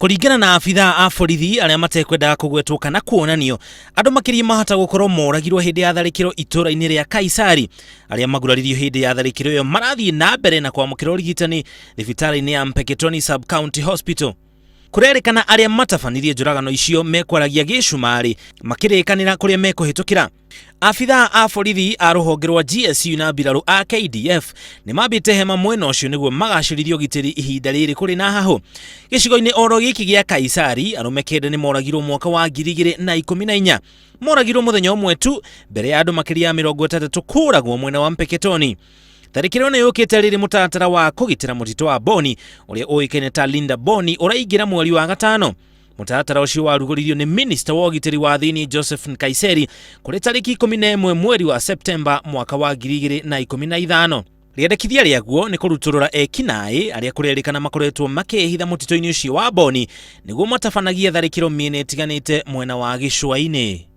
Kũringana na abithaa a borithi arĩa matekwendaga kũgwetwo kana kuonanio, andũ makĩria mahota gũkorwo moragirwo hĩndĩ ya tharĩkĩro itũra-inĩ rĩa Kaisari. Arĩa maguraririo hĩndĩ ya tharĩkĩro ĩyo marathiĩ na mbere na kwamũkĩra ũrigitani thibitarĩ-inĩ ya Mpeketoni Sub-County Hospital. Kũrerĩkana arĩa matabanirie njũragano icio mekwaragia gĩcumarĩ makĩrĩkanĩra kũrĩa mekũhĩtũkĩra. Abithaa a borithi a rũhonge rwa GSU na mbirarũ a KDF nĩ mambĩte hema mwena ũcio nĩguo magacĩrithie ũgitĩri ihinda rĩrĩ kũrĩ na hahũ. Gĩcigo-inĩ oro gĩkĩ gĩa Kaisari, arũme kenda nĩ moragirwo mwaka wa 2014. Moragirwo mũthenya ũmwe tu mbere ya andũ makĩria ya 60 kũragwo mwena wa Mpeketoni. Tharĩkĩro ĩno yũkĩte rĩrĩ mũtaratara wa kũgitĩra mũtitũ wa Boni ũrĩa ũĩkaine ta Linda Boni ũraingĩra mweri wa gatano. Mũtaratara ũcio warugũririo nĩ minista wa ũgitĩri wa thĩinĩ Joseph Nkaiseri kũrĩ tarĩki 11 mweri wa Septemba mwaka wa 2015. Rĩendekithia rĩaguo nĩ kũrutũrũra ekinaĩ arĩa kũrerĩkana makoretwo makĩĩhitha mũtitũ-inĩ ũcio wa Boni nĩguo matabanagie tharĩkĩro mĩena ĩtiganĩte mwena wa gĩcũa-inĩ.